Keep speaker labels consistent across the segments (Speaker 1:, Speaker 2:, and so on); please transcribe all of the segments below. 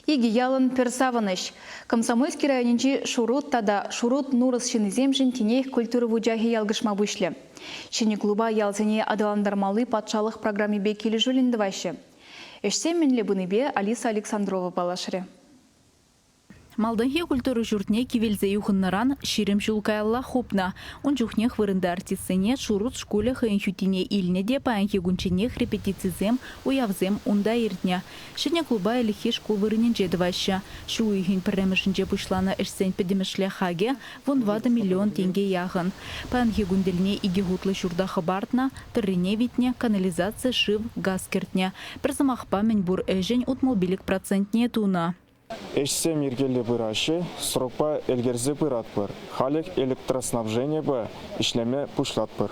Speaker 1: Икӗ ялӑн пӗр савӑнӑҫ. Комсомольски районӗнчи Шурут тата Шурут Нурӑс ҫыннисемшӗн тинех культура вучахӗ ялкӑшма пуҫлӗ. Ҫӗнӗ клуба ялсене аталантармалли патшалӑх программипе килӗшӳллӗн тӑваҫҫӗ. Ӗҫсем мӗнле пынипе Алиса Александрова паллашрӗ.
Speaker 2: Малтанхи культура ҫуртне кивелсе юхӑннӑран 20 ҫул каялла хупнӑ. Ун чухнех вырӑнти артистсене Шурут шкулӗ хӑйӗн хӳттине илнӗ те паянхи кунчченех репетицисем, уявсем унта иртнӗ. Ҫӗнӗ клуба ӗлӗкхи шкул вырӑнӗнче тӑваҫҫӗ. Ҫу уйӑхӗн пӗрремӗшӗнче пуҫланӑ ӗҫсен пӗтӗмӗшле хакӗ 14 миллион тенке яхӑн. Паянхи кун тӗлне икӗ хутлӑ ҫурта хӑпартнӑ, тӑррине витнӗ, канализаци, шыв, газ кӗртнӗ. Пӗр сӑмахпа, мӗнпур ӗҫӗн 65 процентне тунӑ.
Speaker 3: Ӗҫсем йӗркеллӗ пыраҫҫӗ, срокпа ӗлкӗрсе пыратпӑр. Халех электроснабженипе ӗҫлеме пуҫлатпӑр.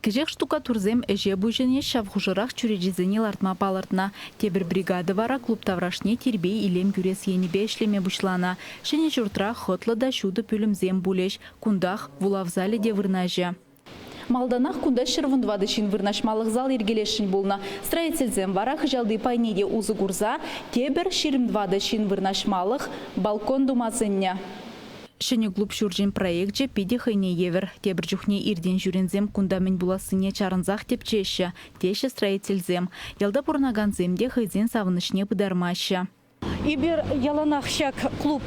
Speaker 2: Кӗҫех штукатурсем ӗҫе пуҫӑнӗҫ, ҫав хушӑрах чӳречесене лартма палӑртнӑ. Тепӗр бригада вара клуб таврашне тирпей-илем кӳрес енӗпе ӗҫлеме пуҫланӑ. Ҫӗнӗ ҫуртра хӑтлӑ та ҫутӑ пӳлӗмсем пулӗҫ. Кунтах вулав залӗ те вырнаҫӗ. Малтанах кунта 114 ҫын вырнаҫмалӑх зал йӗркелесшӗн пулнӑ. Строительсем вара хыҫалти пайне те усӑ курса тепӗр 24 ҫын вырнаҫмалӑх балкон тума сӗннӗ. Ҫӗнӗ клуб ҫурчӗн проекчӗ питӗ хӑйне евӗр. Тепӗр чухне иртен-ҫӳренсем кунта мӗн пулассине чарӑнсах тӗпчеҫҫӗ, теҫҫӗ строительсем. Ялта пурӑнакансем те хӑйсен савӑнӑҫне пытармаҫҫӗ.
Speaker 4: Эпир яланах ҫак клуб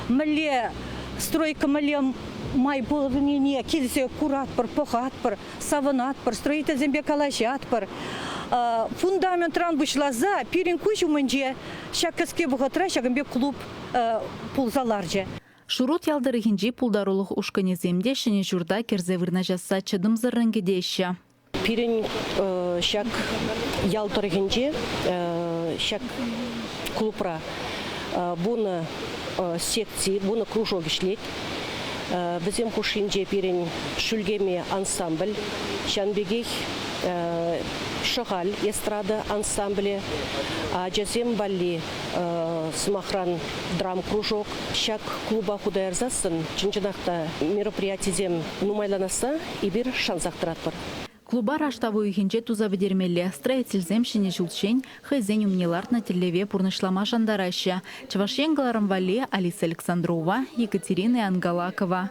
Speaker 4: мӗнле стройка мӗнле май пулнине килсе куратпӑр, пӑхатпӑр, савӑнатпӑр, строительсемпе калаҫатпӑр. Фундаментран пуҫласа пирӗн куҫ умӗнче ҫак кӗске вӑхӑтра ҫакӑн пек клуб пулса ларчӗ.
Speaker 2: Шурут ял тӑрӑхӗнчи пултарулӑх ушкӑнӗсем те ҫӗнӗ ҫурта кӗрсе вырнаҫасса чӑтӑмсӑррӑн кӗтеҫҫӗ.
Speaker 5: Пирӗн ҫак ял тӑрӑхӗнче ҫак клубра вунӑ секци, вунӑ кружок ӗҫлет. Вӗсем хушшинче пирӗн Шӳлкеме ансамбль, ҫавӑн пекех Шӑхаль эстрада ансамблӗ, ачасем валли, сӑмахран, драм-кружок. Ҫак клуба хута ярсассӑн чӑн-чӑнах та мероприятисем нумайланасса эпир шансах тӑратпӑр.
Speaker 2: Клуба раштав уйӑхӗнче туса пӗтермелле. Строительсем ҫӗнӗ ҫулччен хӑйсен умне лартнӑ тӗллеве пурнӑҫлама шантараҫҫӗ. Чӑваш Ен кӑларӑм валли Алиса Александрова, Екатерина Ангалакова.